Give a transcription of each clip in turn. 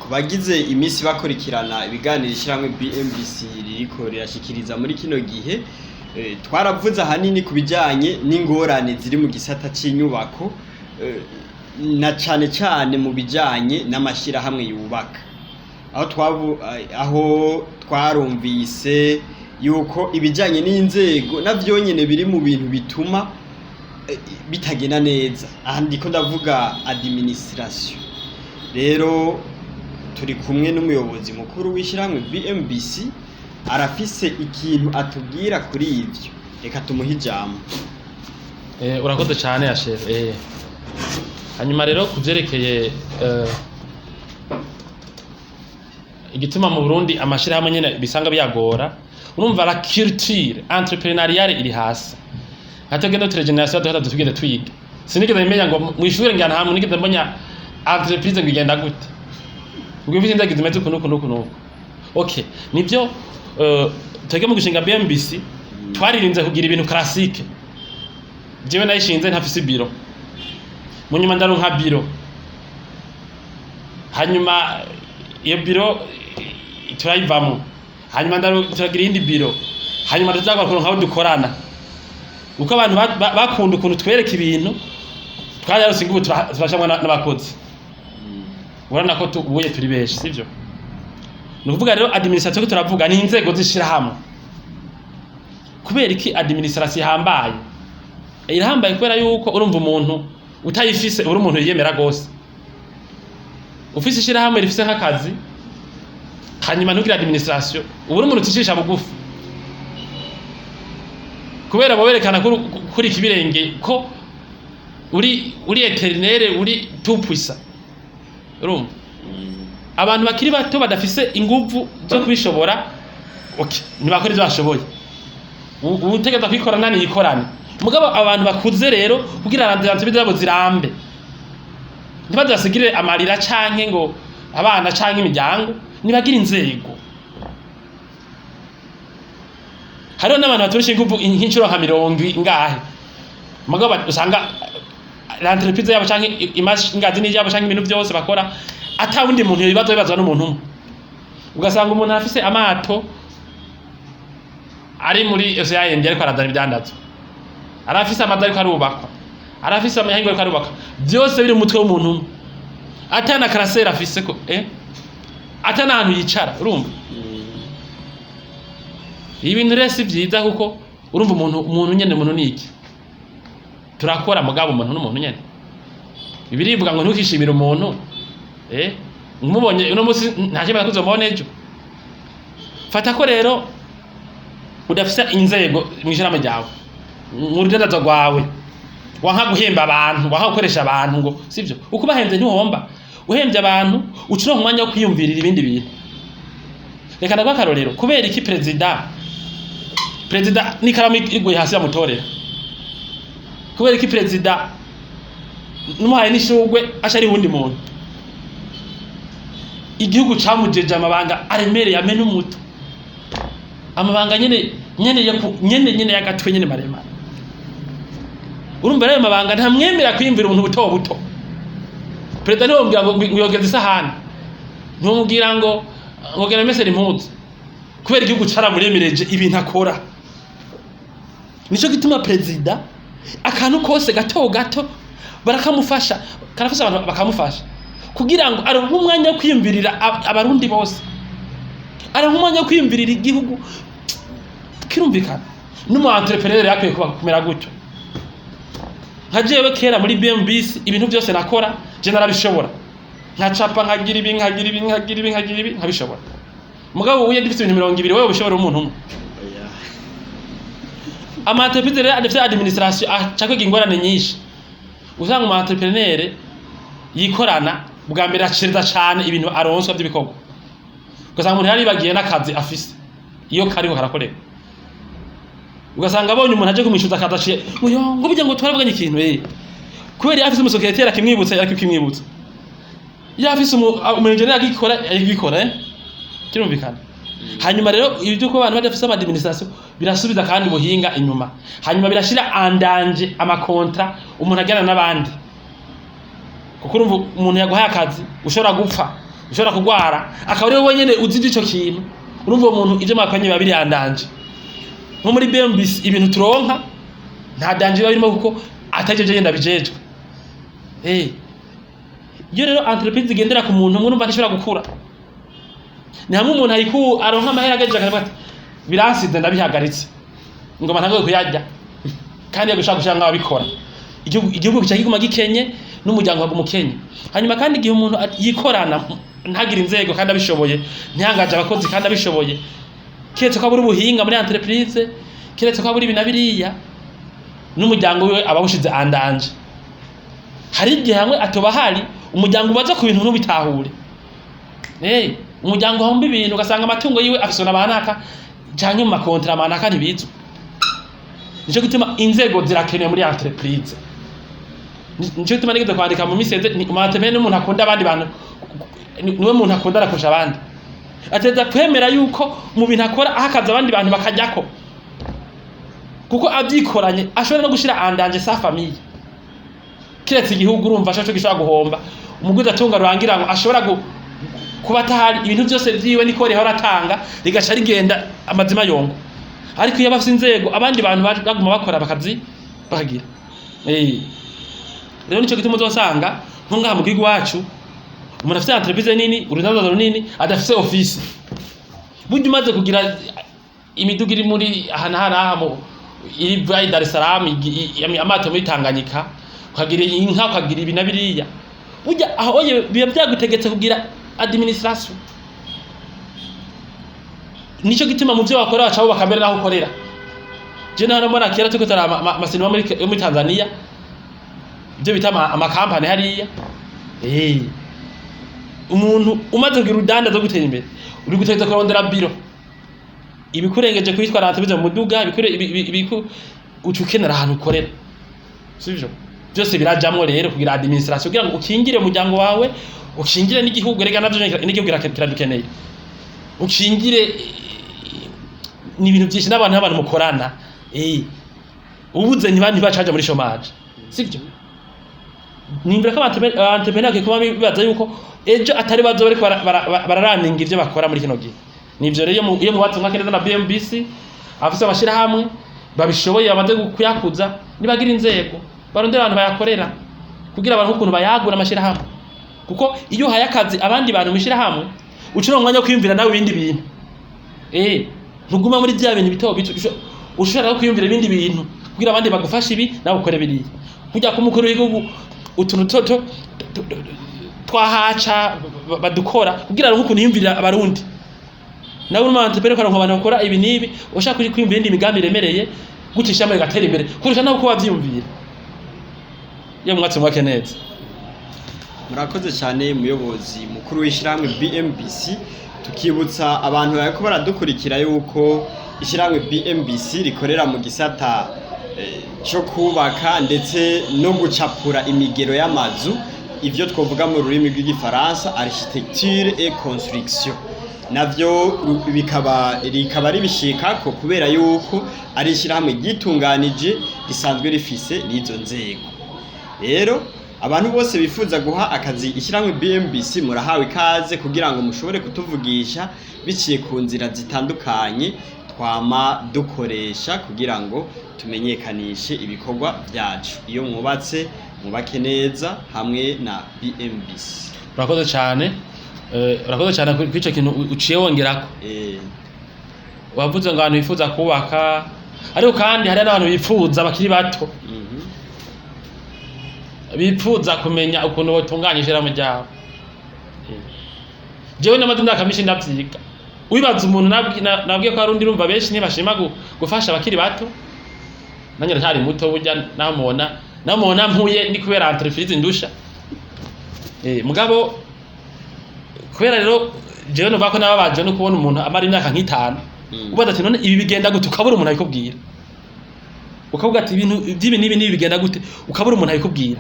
Ku bagize iminsi bakurikirana ibiganiro ishyirahamwe BMBC ririko rirashikiriza muri kino gihe, twaravuze ahanini ku bijanye n'ingorane ziri mu gisata c'inyubako, na cane cane mu bijanye n'amashirahamwe yubaka, aho twarumvise yuko ibijanye n'inzego navyo nyene biri mu bintu bituma bitagenda neza. Aha ndiko ndavuga administration. Rero turi kumwe n'umuyobozi mukuru w'ishyirahamwe BMBC, arafise ikintu atubwira kuri ivyo. Reka tumuhe ijambo. Urakoze cyane ya chef. Hanyuma rero kuvyerekeye igituma mu Burundi amashirahamwe nyene bisanga biyagora, urumva la culture entrepreneuriale iri hasi. Nka twebwe notre génération duhora tugenda twiga, sinigeze menya ngo mw'ishure ngira nta muntu nigeze mbonya entreprise ngo igenda gute, ngo ifite inzego zimeze uku n'uku n'uku n'uku. Okay, nivyo, twebwe mu gushinga BMBC twaririnze kugira ibintu classique. Jewe nayishinze ntafise biro, mu nyuma ndaronka biro, hanyuma iyo biro turayivamo, hanyuma turagira iyindi biro, hanyuma tuzagwa kuronka aho dukorana, uko abantu bakunda ukuntu twereka ibintu. Twararose ingubu, turashamwa n'abakozi. Urabona ko ubuye turi benshi, sivyo? Ni ukuvuga rero administration ko turavuga ni inzego z'ishirahamwe. Kubera iki administration ihambaye? Irahambaye kubera yuko urumva umuntu utayifise uri umuntu yiyemera gose. Ufise ishirahamwe rifise nk'akazi, hanyuma ntugire administration, uba uri umuntu utishisha bugufi, kubera bo berekana ko kuri ikibirenge, ko uri éternel, uri tout puissant. Urumva abantu bakiri bato badafise inguvu zo kubishobora, okay, ntibakora ivyo bashoboye. Uwutegereza kwikorana niyikorane. Mugabo abantu bakuze rero, kugira entreprise zabo zirambe, ntibazasigire amarira canke ngo abana canke imiryango, nibagira inzego. Hariho n'abantu baturusha inguvu nk'incuro nka mirongo ingahe, mugabo usanga l'entreprise yabo canke imashini yabo canke ibintu byose bakora ata wundi muntu ibibazo bibazwa n'umuntu umwe. Ugasanga umuntu afise amato ari muri océan, ariko arazana ibidandazwa, arafise amazu ariko arubakwa, arafise amahingo ariko arubakwa, byose biri mu mutwe w'umuntu umwe, ata na classeur afise ko ata n'ahantu yicara. Urumva ibintu rero si vyiza, kuko urumva umuntu nyene, umuntu ni iki? Turakora, mugabo umuntu n'umuntu nyene. Bibirivuga ngo ntukishimire umuntu umubonye uno munsi, nta kimwe kuzomubona ejo. Fata ko rero udafise inzego mw'ishirahamwe ryawe, mu rudandazo rwawe, wanka guhemba abantu, wanka gukoresha abantu, ngo sivyo? Uko ubahemvye ntuhomba. Uhemvye abantu uca uronka umwanya wo kwiyumvirira ibindi bintu. Reka ndaguhe akarorero. Kubera iki perezida n'ikaramu iguye hasi bamutorera? Kubera iki perezida numuhaye n'ishurwe aca ari uwundi muntu? Igihugu camujeje amabanga aremereye, amena umuto, amabanga nyene nyene nyene nyene y'agatwe nyene maremare. Urumva rero ayo mabanga ntamwemera kwiyumvira ubuntu buto buto. Perezida ntiwomubwira ngo yogeze isahani, ntiwomubwira ngo genda mesera impuzu, kubera igihugu caramuremereje ibintu akora. Nico gituma perezida akantu kose gato gato barakamufasha, karafasha abantu, bakamufasha kugira ngo aronke umwanya wo kwiyumvirira abarundi bose, aronke umwanya wo kwiyumvirira igihugu. Kirumvikana n'umu entrepreneur yakwiye kuba kumera gutyo. Nka jewe kera muri BMBC, ibintu byose nakora je narabishobora, nkacapa, nkagira ibi, nkagira ibi, nkagira ibi, nkagira ibi, nkabishobora. Mugabo ubuye dufite ibintu 20, wewe ubishobora umuntu umwe? Oya. Ama entreprise rero adafite administration aca kwiga ingorane nyinshi. Usanga umu entrepreneur yikorana, bwa mbere acereza cane ibintu aronswa by'ibikorwa, ugasanga umuntu yaribagiye n'akazi afise iyo kariho karakorerwa. Ugasanga abonye umuntu aje kumwishuza akazi, aciye ngo yo, ngo bijya, ngo twaravuganye ikintu. Kubera iyo afise umu secrétaire akimwibutsa, akimwibutsa, iyo afise umu engineer agikora, agikora. Kirumvikana. Hanyuma rero ibyo ko abantu badafise ama administration birasubiza kandi ubuhinga inyuma, hanyuma birashira en danger ama contrats umuntu agirana n'abandi, kuko urumva umuntu yaguhaye akazi ushobora gupfa. Ushobora kugwara akaba ariwe wenyene uzi ico kintu. Urumva uwo muntu ivyo mwakoranye biba biri en danger. Nko muri BMBC ibintu turonka nta danger biba birimo, kuko atari je ngenda bijejwe. Iyo rero entreprise igendera ku muntu umwe, urumva ntishobora gukura. Ni hamwe umuntu ayiku aronka amahera agejeje akavuga ati biransize, ndabihagaritse, ngoma ntangoye kuyarya, kandi yagushaka gushaka nk'ababikora. Igihugu kica kiguma gikenye n'umuryango waguma ukenye. Hanyuma kandi igihe umuntu yikorana, ntagire inzego kandi abishoboye, ntihangaje abakozi kandi abishoboye, kiretse ko abura ubuhinga muri entreprise, kiretse ko abura ibi na biriya, n'umuryango wiwe aba awushize en danger. Hari igihe hamwe atoba hari umuryango ubaza ku bintu ntubitahure. Umuryango uhomba ibintu, ugasanga amatungo yiwe afiswe na banaka canke mu makontra manaka ntibizwi. Nico gituma inzego zirakenewe muri entreprise. Nico gituma nigeze kwandika mu misi iheze, ni umu entrepreneur n'umuntu akunda abandi bantu, niwe muntu akunda kurusha abandi. Ateza kwemera yuko mu bintu akora aha akazi abandi bantu bakajyako, kuko avyikoranye ashobora no gushira en danger sa famille, kiretse igihugu. Urumva asho gishobora guhomba, umugwiza atunga rurangira ngo ashobora kuba atahari, ibintu byose vyiwe niko rihora atanga rigaca rigenda amazima yongo. Ariko iyo bafise inzego, abandi bantu baguma bakora bakazi bakagira. Rero nico gituma uzosanga nko ngaha mu gihugu iwacu umuntu afise entreprise nini, urudandazo runini, adafise office. Burya umaze kugira imiduga iri muri aha na hariya mu iri va i Dar es Salaam, amato muri Tanganyika, ukagira inka, ukagira ibi na biriya, burya aho oye biba byagutegetse kugira administration. Nico gituma mu byo bakora baca bubaka mbere naho ukorera. Je naho mbona kera turiko turaba amasinema yo muri Tanzania, ibyo bita amakampani hariya. Umuntu umaze kugira urudanda zo gutera imbere, uri gutegeza kurondera biro ibikurengeje kwitwara entreprise mu muduga, ibikure uca ukenera ahantu ukorera, sivyo? Byose birajamwo rero kugira administration, kugira ngo ukingire umuryango wawe, ukingire n'igihugu. Rega navyo n'igihugu kiradukeneye, ukingire ni ibintu byinshi n'abantu mukorana. Ubuze ntibacaja muri chômage, sivyo? Nimbura ko entrepreneur bakwiye kuba bibaza yuko ejo atari bazo bariko bararaninga ivyo bakora muri kino gihe. Nivyo rero, iyo mubatse nka neza na BMBC, afise amashirahamwe babishoboye bamaze kuyakuza, nibagira inzego, barondera abantu bayakorera kugira abantu ukuntu bayagura amashirahamwe, kuko iyo uhaye akazi abandi bantu mw'ishirahamwe ucura umwanya wo kwiyumvira nawe ibindi bintu. Ntuguma muri bya bintu bito bito, ushobora no kwiyumvira ibindi bintu kugira abandi bagufashe ibi, nawe ukore biriya. Kujya ku mukuru w'igihugu, utuntu toto twahaca badukora kugira ngo ukuntu yiyumvira abarundi. Nawe uri umu entrepreneur ukaronka abantu bakora ibi n'ibi, ushaka kwiyumvira indi migambi iremereye gutyo, ishamba rigatera imbere kurusha nawe uko wavyiyumvira. Iyo mwatsi mwake neza. Murakoze cyane, muyobozi mukuru w'ishyirahamwe BMBC. Tukibutsa abantu bariko baradukurikira yuko ishyirahamwe BMBC rikorera mu gisata cyo kubaka ndetse no gucapura imigero y'amazu, ivyo twovuga mu rurimi rw'igifaransa architecture et construction. Navyo bikaba rikaba ribishikako kubera yuko ari ishyirahamwe ryitunganije, risanzwe rifise n'izo nzego. Rero abantu bose bifuza guha akazi ishyirahamwe BMBC, murahawe ikaze kugira ngo mushobore kutuvugisha biciye ku nzira zitandukanye twama dukoresha kugira ngo tumenyekanishe ibikorwa byacu. Iyo mwubatse, mwubake neza hamwe na BMBC. Urakoze cyane. Urakoze cyane kuri ico kintu uciye wongerako. Wavuze ngo abantu bifuza kubaka, ariko kandi hari n'abantu bifuza bakiri bato, bifuza kumenya ukuntu botunganya ishirahamwe ryabo. Jewe namaze imyaka myinshi ndavyiga. Wibaza umuntu nabwiye ko hari undi, urumva benshi ntibashima gufasha abakiri bato. Nanjye ndacyari muto burya, namubona mpuye ni kubera entreprise ndusha. Mugabo kubera rero jewe numva ko nababaje no kubona umuntu amara imyaka nk'itanu, ubaza ati none ibi bigenda gute, ukabura umuntu abikubwira. Ukavuga ati ibintu by'ibi n'ibi n'ibi bigenda gute, ukabura umuntu abikubwira.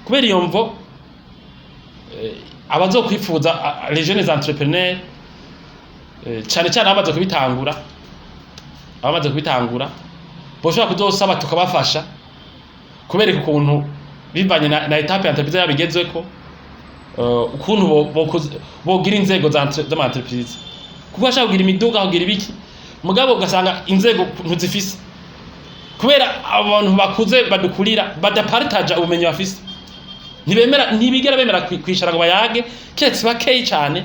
Kubera iyo mvo, abazokwifuza, les jeunes entrepreneurs, cane cane abamaze kubitangura boshobora kuzosaba tukabafasha kubereka ukuntu bivanye na étape ya entreprise yabo igezweko. ukuntu bogira inzego z'ama entreprise, kuko ashaka kugira imiduga, kugira ibiki, mugabo ugasanga inzego ntuzifise kubera abantu bakuze badukurira badapartaja ubumenyi bafise. Ntibemera, ntibigera bemera kwicara ngo bayage, keretse bakeyi cane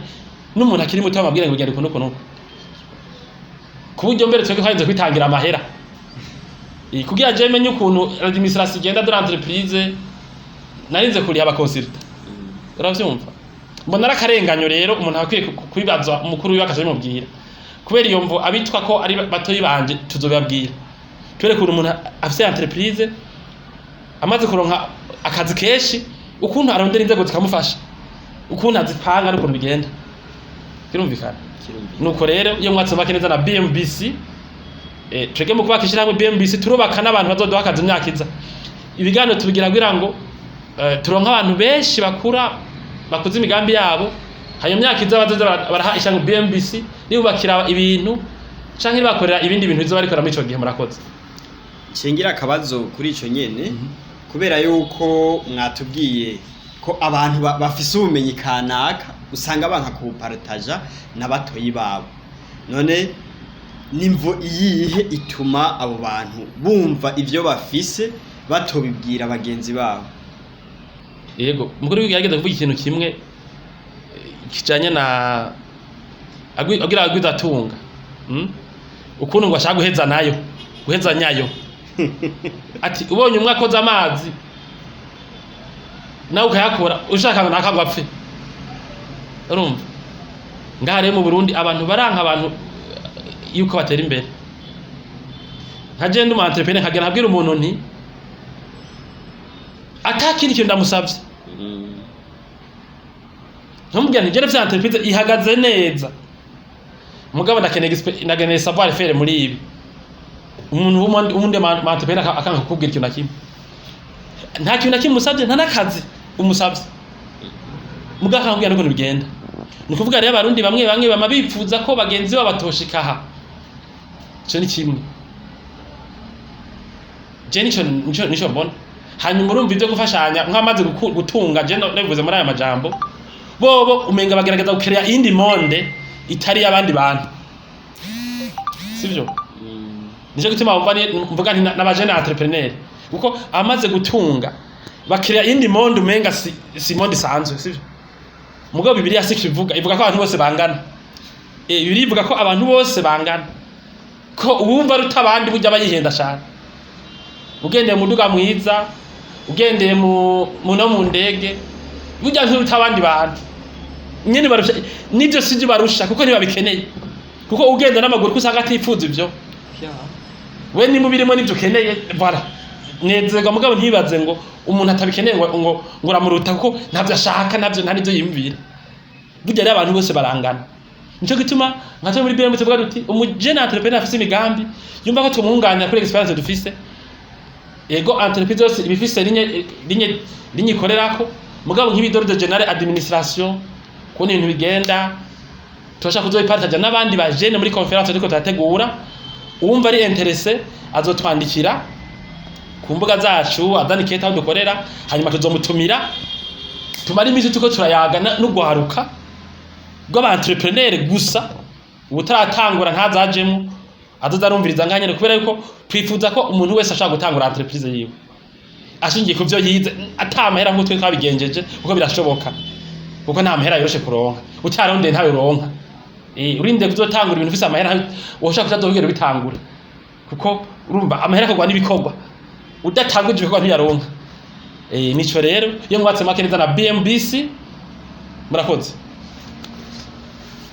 n'umuntu akiri muto bamubwira ngo bigenda ukuntu ukuntu, ku buryo mbere twebwe twarinze kwitangira amahera kugira je menye ukuntu administration igenda de l'entreprise, narinze kuriha aba consultant. Uravyumva, mbona ari akarenganyo rero umuntu akwiye kubibaza umukuru wiwe akaja bimubwira. Kubera iyo mvo, abitwa ko ari batoyi banje tuzobibabwira, tubereke ukuntu umuntu afise entreprise amaze kuronka akazi kenshi, ukuntu arondera inzego zikamufasha, ukuntu azipanga n'ukuntu bigenda. Kirumvikana? Kirumvikana. Nuko rero iyo mwatse make neza na BMBC, twebwe mu kubaka ishyirahamwe BMBC turubaka n'abantu bazoduha akazi imyaka iza. Ibiganiro tubigira kugira ngo turonke abantu benshi bakura bakuze imigambi yabo, hanyuma imyaka iza bazoza baraha ishyirahamwe BMBC ribubakira ibintu canke ribakorera ibindi bintu bizoba rikora muri ico gihe. Murakoze. Nshingira akabazo kuri ico nyene, kubera yuko mwatubwiye ko abantu bafise ubumenyi kanaka usanga banka kubupartaja na batoyi babo. None nimvo iyihe ituma abo bantu bumva ivyo bafise batobibwira bagenzi babo? Yego, umukuru w'igihugu yarigeze kuvuga ikintu kimwe kijanye na agira agwiza atunga, Ukuntu ngo ashaka guheza nayo, guheza nyayo, ati ubonye umwe akoze amazi nawe ukayakora, ushaka ngo nakagwa apfe. Urumva, ngaha rero mu Burundi abantu baranka abantu yuko batera imbere. Nka je ndi umu entrepreneur, nkagenda nkabwira umuntu nti atakindi kintu ndamusavye, nkamubwira nti jere vya entreprise ihagaze neza, mugabo ndakeneye ndakeneye savoir faire muri ibi. Umuntu w'undi ma entrepreneur akanga kukubwira ikintu na kimwe, nta kintu na kimwe umusavye, nta n'akazi umusavye, mugabo akakubwira n'ukuntu bigenda. Ni ukuvuga rero Abarundi bamwe bamwe bama bipfuza ko bagenzi babo batoshika aha. Ico ni kimwe, je nico mbona. Hanyuma urumva ivyo gufashanya nk'amaze gutunga, je nabivuze muri aya majambo, bobo umenga bagerageza gukereya iyindi monde itari y'abandi bantu, sivyo? Nico gituma wumva mvuga nti n'abajene entrepreneur, kuko amaze gutunga bakereya iyindi monde, umenga si monde isanzwe, sivyo? Mugabo Bibiliya si ivuga, ivuga ko abantu bose bangana. Bibiliya ivuga ko abantu bose bangana, ko uwumva aruta abandi burya aba yihenda cane. Ugendeye mu muduga mwiza, ugendeye mu no mu ndege, burya nturuta abandi bantu nyene barusha nivyo, sivyo barusha, kuko ntibabikeneye, kuko ugenda n'amaguru ko usanga atifuza ivyo. We nimba ubirimo nivyo ukeneye, voilà, nezerwa. Mugabo ntibaze ngo umuntu atabikeneye ngo uramuruta, kuko ntavyo ashaka, ntavyo, nta nivyo yiyumvira. Burya rero abantu bose barangana. Nico gituma nka twe muri BMB tuvuga duti umujene entrepreneur afise imigambi yumva ko tumwunganira kuri experience dufise. Ego, entreprise yose iba ifise ligne ikorerako, mugabo nk'ibi d'ordre général, administration, kubona ibintu bigenda, turashaka kuzobipartaja n'abandi ba jeunes muri conférence turiko turategura. Uwumva ari intéressé azotwandikira ku mbuga zacu, azana ikete aho dukorera, hanyuma tuzomutumira tumara iminsi turiko turayaga n'ugwaruka rw'aba entrepreneur gusa. Ubutaratangura ntazajemo, azoza arumviriza ngaha nyene, kubera yuko twifuza ko umuntu wese ashaka gutangura entreprise yiwe ashingiye ku vyo yize, ata mahera, nk'uko twe twabigenjeje, kuko birashoboka, kuko nta mahera yoroshe kuronka, utarondeye ntayo uronka. Urinde kuzotangura ibintu ufise amahera, woshaka kutazogera ubitangura, kuko urumva amahera akorwa n'ibikorwa, udatanguje ibikorwa ntiyaronka. Nico rero iyo mwatse make neza na BMBC. Murakoze.